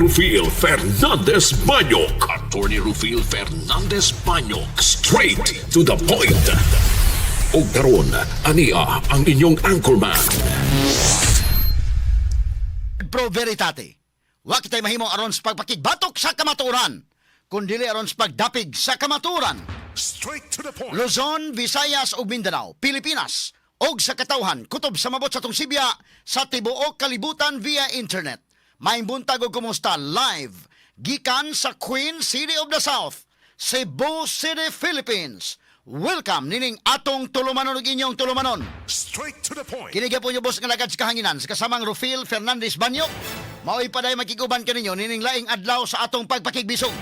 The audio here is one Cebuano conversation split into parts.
Rufil Fernandez Banyok. Attorney Rufil Fernandez Banyok. Straight to the point. Og karon, ania ang inyong anchorman. Pro veritate. Wa kitay mahimo aron sa pagpakigbatok sa kamatuoran, kun dili aron sa pagdapig sa kamatuoran. Straight to the point. Luzon, Visayas ug Mindanao, Pilipinas ug sa katawhan kutob sa mabot sa atong sibya sa tibuok kalibutan via internet. Maayong buntag ug kumusta live gikan sa Queen City of the South, Cebu City, Philippines. Welcome nining atong tulumanon ug inyong tulumanon. Straight to the point. Kini gyapon yung boss nga lagad sa kahanginan sa kasamang Rufil Fernandez Banyo. Mao'y paday makiguban kaninyo nining laing adlaw sa atong pagpakigbisog.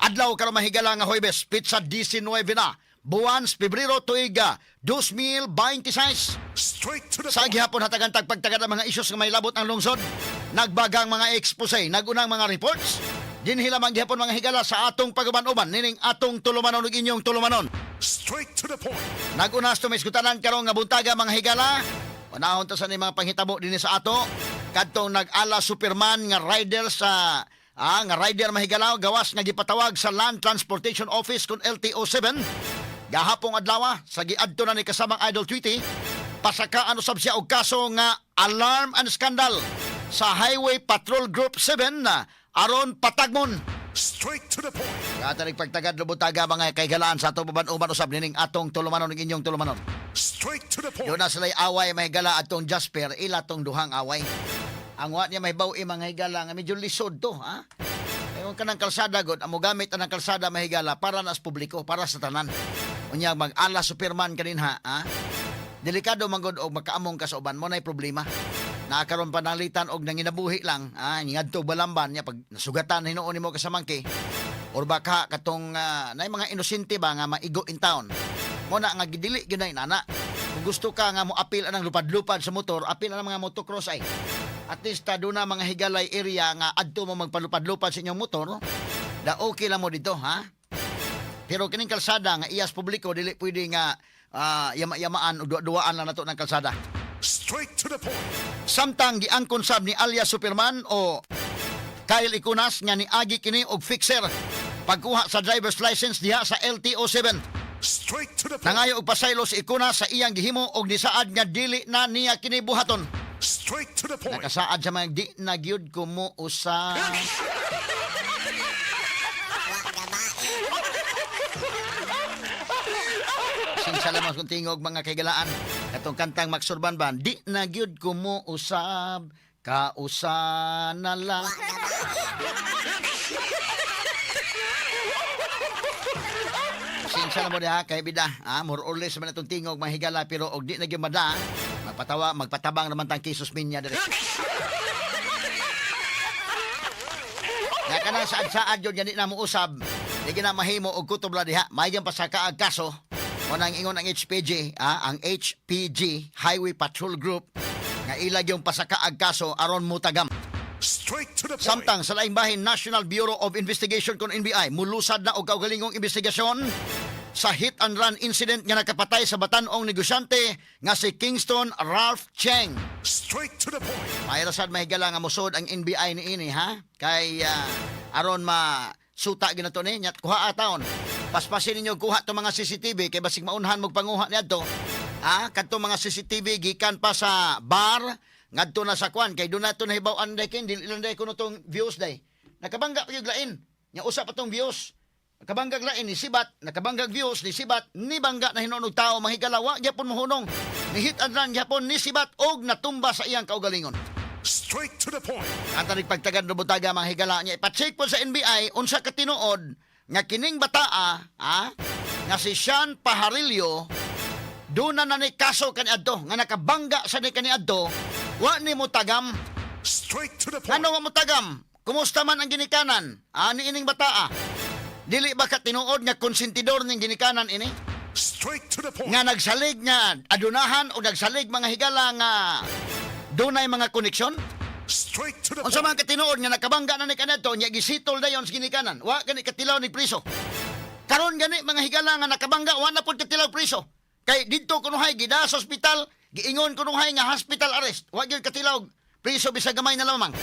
Adlaw karon, mahigala, nga Huwebes, petsa 19 na buwan sa Pebrero, tuig 2026. Straight to the Sa gihapon hatagan tag pagtagad ang mga isyus nga may labot ang lungsod. Nagbagang mga expose, nagunang mga reports. Dinhi lamang gihapon, mga higala, sa atong paguban-uban nining atong tulumanon ug inyong tulumanon. Straight to the point. Nag-unas to may iskutanan karong nga buntaga, mga higala. Panahon ta sa ni mga panghitabo dinhi sa ato. Kadtong nag-ala Superman nga rider sa nga rider, mahigala, gawas nga gipatawag sa Land Transportation Office kun LTO 7. Gahapong adlaw sa giadto na ni kasamang Idol Tweety, pasakaan usab siya og kaso nga alarm and scandal sa Highway Patrol Group 7 na aron patagmon. Straight to the point. Katarig pagtagad lubutaga, mga kaigalaan, sa atong uban-uban usab nining atong tulumanon ug inyong tulumanon. Straight to the point. Doon na sila'y away, mahigala, atong Jasper, ila tong duhang away. Ang wa niya may bawi, mga higala, nga medyo lisod to, ha? Ayon ka ng kalsada, god, amo gamit ang kalsada, mahigala, para na sa publiko, para sa tanan. Unya, mag-ala Superman kanin ha, ha? Delikado man god og makaamong ka sa uban mo na'y problema. Nakaroon panalitan og nanginabuhi lang, ha? Ngadto balamban niya pag nasugatan hinuon nimo kasamangki. Or baka katong nay mga inosente ba nga maigo in town. Mo na nga gidili gyud na inana. Kung gusto ka nga mo apil anang lupad-lupad sa motor, apil anang mga motocross ay. At least doon na mga higalay area nga adto mo magpalupad-lupad sa inyong motor, da okay lang mo dito, ha? Pero kining kalsada nga iyas publiko, dili pwede nga yama-yamaan o duwa-duwaan lang nato ng kalsada. Straight to the point. Samtang giangkon sab ni alias Superman o Kyle Ikunas nga niagi kini og fixer pagkuha sa driver's license diha sa LTO 7. Straight to the point. Nangayo og pasaylo si Ikunas sa iyang gihimo og nisaad nga dili na niya kini buhaton. Straight to the point. Nakasaad sa mga di na gyud ko mo usab. Wa gabae. Sinsa lamang kung tingog, mga kaigalaan. Katong kantang Maxurbanban, di na gyud ko mo usab, kausa na lang. Wa gabae. Sinsa na mo diha kay bida. Ah, more or less man itong tingog, mga higala, pero og di na gyud mada, magpatawa, magpatabang naman tang kisos minya dire. Ya kana saad-saad yun gani na mo usab. Di gina mahimo og kutob la diha. May pa sa kaag kaso. Mo nang ingon ang HPG, ang HPG, Highway Patrol Group, nga ilag yung pasakaag kaso aron mutagam. Straight to the point. Samtang sa laing bahin, National Bureau of Investigation kon NBI mulusad na og kaugalingong investigasyon sa hit and run incident nga nakapatay sa batanong negosyante nga si Kingston Ralph Cheng. Straight to the point. Mahira sad, mahigala, nga musod ang NBI ni ini, ha, kay aron ma suta ginato ni nyat kuha taon. Paspasin ninyo kuha to mga CCTV kay basig maunhan mo panguha niadto. Ha, kadto mga CCTV gikan pa sa bar ngadto na sa kwan kay doon na to nahibaw-an day kin dili lang day kuno tong views day. Nakabangga pa gyud lain. Nya usa pa tong views. Nakabanggag lain ni Sibat, nakabanggag views ni Sibat, ni bangga na hinuon og tao, mahigala, wa gyapon mohunong. Ni hit and run gyapon ni Sibat og natumba sa iyang kaugalingon. Straight to the point. Ang tanig pagtagad butaga, mga higala, niya ipa-check po sa NBI unsa ka tinuod nga kining bataa, ha, nga si Sean Pajarillo doon na ni kaso kaniadto nga nakabangga sa ni kaniadto wa ni mo tagam. Straight to the point. Ano wa mo tagam? Kumusta man ang ginikanan ani ining bataa? Dili ba ka tinuod nga konsentidor ning ginikanan ini? Straight to the point. Nga nagsalig nga adunahan o nagsalig, mga higala, nga dunay mga koneksyon? Straight to the Unsa point. man katinuod nga nakabangga na ni kanadto nya gisitol dayon sa ginikanan, wa gani katilaw ni priso? Karon gani, mga higala, nga nakabangga, wa na pud katilaw priso. Kay didto kunuhay gida sa ospital, giingon kunuhay nga hospital arrest. Wa gyud katilaw priso bisag gamay na lamang.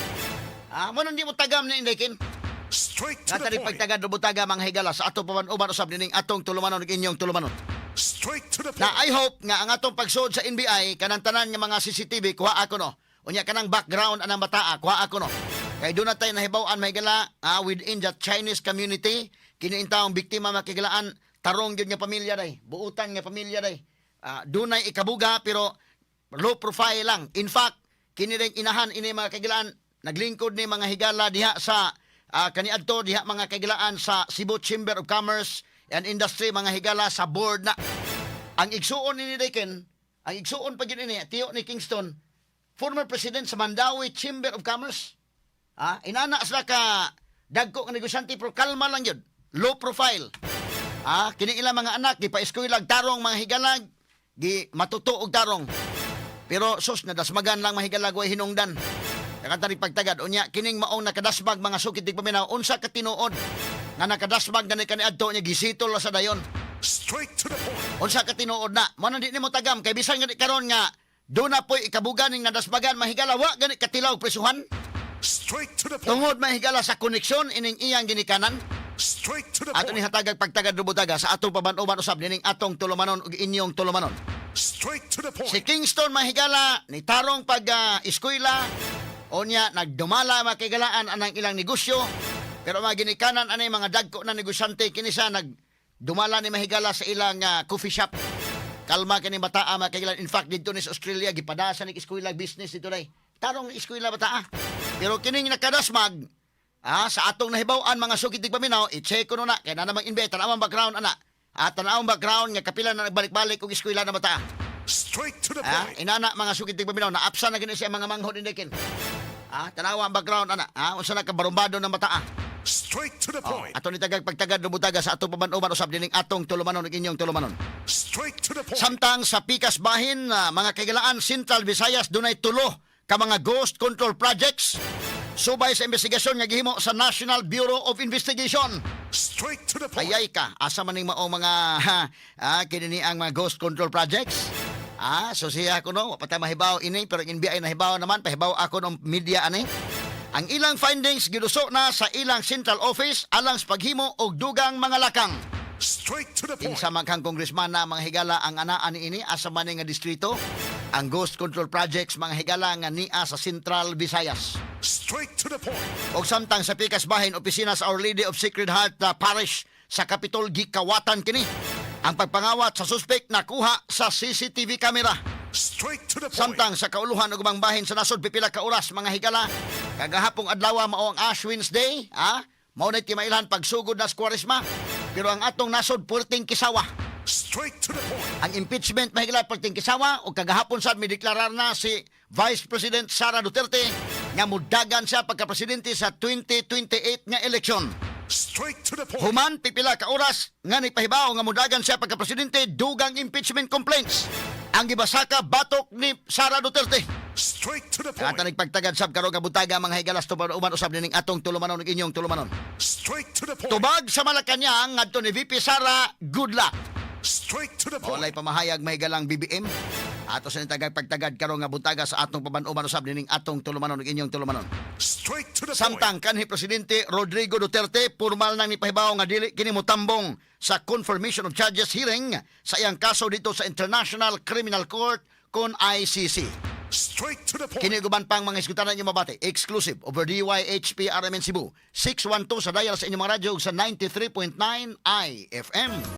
Ah, mo nang di mo tagam ni Inday Kim. Straight to Nga the tani point. pagtagad butaga, mga higala, sa atong paman-uban usab nining atong tulumanon ug inyong tulumanon. Straight to the Na point. I hope nga ang atong pagsuod sa NBI, kanang tanan nga mga CCTV kuha ako no. Unya kanang background anang bataa kuha ako no. Kay doon na tayo nahibaw-an, mahigala, within the Chinese community kini intawong biktima, makigalaan, tarong gyud nga pamilya day, buutan nga pamilya day. Dunay ikabuga pero low profile lang. In fact, kini ring inahan ini, mga kagilaan, naglingkod ni, mga higala, diha sa kaniadto diha, mga kagilaan, sa Cebu Chamber of Commerce and Industry, mga higala, sa board na. Ang igsuon ni Deken, ang igsuon pa gyud ini, tiyo ni Kingston, former president sa Mandaue Chamber of Commerce. Inana sila ka dagko nga negosyante pero kalma lang yun. Low profile. Kini ilang mga anak gipa-eskuylag tarong, mga higalag, gi matuto og tarong. Pero sus, nadasmagan lang, mahigalag, way hinungdan. Nakatari pagtagad unya kining maong nakadasmag, mga sukit paminaw, unsa ka tinuod nga nakadasmag gani kaniadto niya gisitol sa dayon? Straight to the point. Unsa ka tinuod na? Mo nang di nimo tagam kay bisan gani karon nga do na po'y ikabugan ning nadasmagan, mahigala, wa gani katilaw presuhan Straight to the point. tungod, mahigala, sa koneksyon ining iyang ginikanan. Straight to the Ato ni point. hatagag pagtagad rubutaga sa atong paban-uban usab nining atong tulumanon ug inyong tulumanon. Straight to the Si point. Kingston, mahigala, ni tarong pag eskwela unya nagdumala makigalaan anang ilang negosyo, pero mga ginikanan anay mga dagko na negosyante. Kini siya nagdumala ni, mahigala, sa ilang coffee shop. Kalma kini bataa, mga kagilaan. In fact, dito ni sa Australia gipadasa ni eskwela business dito day. Tarong eskwela bataa, pero kining nakadasmag, sa atong nahibaw-an, mga sukit paminaw, i-check ko na kay na namang inbe tan-awang background ana. Tan-awang background nga kapila na nagbalik-balik og eskwela na bataa. Straight to the point. Inana, mga sukit paminaw, naapsa na gini siya mga manghod indikin. Tanawa ang background ana. Unsa na ka barumbado ng bataa. Straight to the Oh, point. ato ni tagag pagtagad lubutaga sa atong paman-uban usab dining atong tulumanon ug inyong tulumanon. Straight to the point. Samtang sa Pikas Bahin, mga kaigalaan, Central Visayas, dunay tulo ka mga ghost control projects subay sa investigasyon nga gihimo sa National Bureau of Investigation. Straight to the point. Ayay ka, asa man ning maong mga kini ni ang mga ghost control projects? So siya ako no, wa pa ta mahibaw ini pero ang NBI nahibaw naman, pahibaw ako ng media ani. Ang ilang findings giduso na sa ilang central office alang sa paghimo og dugang mga lakang. Straight to the point. Kinsa man kang congressman na, mga higala, ang anaan niini, asa man ni nga distrito ang ghost control projects, mga higala, nga nia sa Central Visayas? Straight to the point. Og samtang sa Pikas Bahin, opisina sa Our Lady of Sacred Heart Parish sa Kapitol gikawatan kini. Ang pagpangawat sa suspect nakuha sa CCTV camera. Straight to the point. Samtang sa kauluhan ug ubang bahin sa nasod pipila ka oras, mga higala, kagahapong adlaw mao ang Ash Wednesday, ha? Mao na timailhan pagsugod na sa Kwaresma. Pero ang atong nasod purting kisawa. Straight to the point. Ang impeachment, mahigala, perting kisawa o kagahapon sad mideklarar na si Vice President Sara Duterte nga mudagan siya pagka-presidente sa 2028 nga eleksyon. Straight to the point. Human pipila ka oras nga nipahibaw nga mudagan siya pagka-presidente, dugang impeachment complaints ang gibasaka batok ni Sara Duterte. Straight to the Ang point. nagpagtagad sab karon nga butaga, mga higalas, tubad uban usab nining atong tulumanon ug inyong tulumanon. Straight to the point. Tubag sa Malacañang ngadto ni VP Sara, good luck. Straight to the point. Walay pamahayag mahigalang BBM. Ato sa nitagag pagtagad karon nga buntaga sa atong paban-uban usab nining atong tulumanon ug inyong tulumanon. Straight to the point. Samtang kanhi Presidente Rodrigo Duterte formal nang nipahibaw nga dili kini motambong sa confirmation of charges hearing sa iyang kaso dito sa International Criminal Court kon ICC. Straight to the point. Kini ug uban pang mga isgutanan inyong mabati exclusive over DYHP RMN Cebu 612 sa dial sa inyong mga radyo ug sa 93.9 IFM.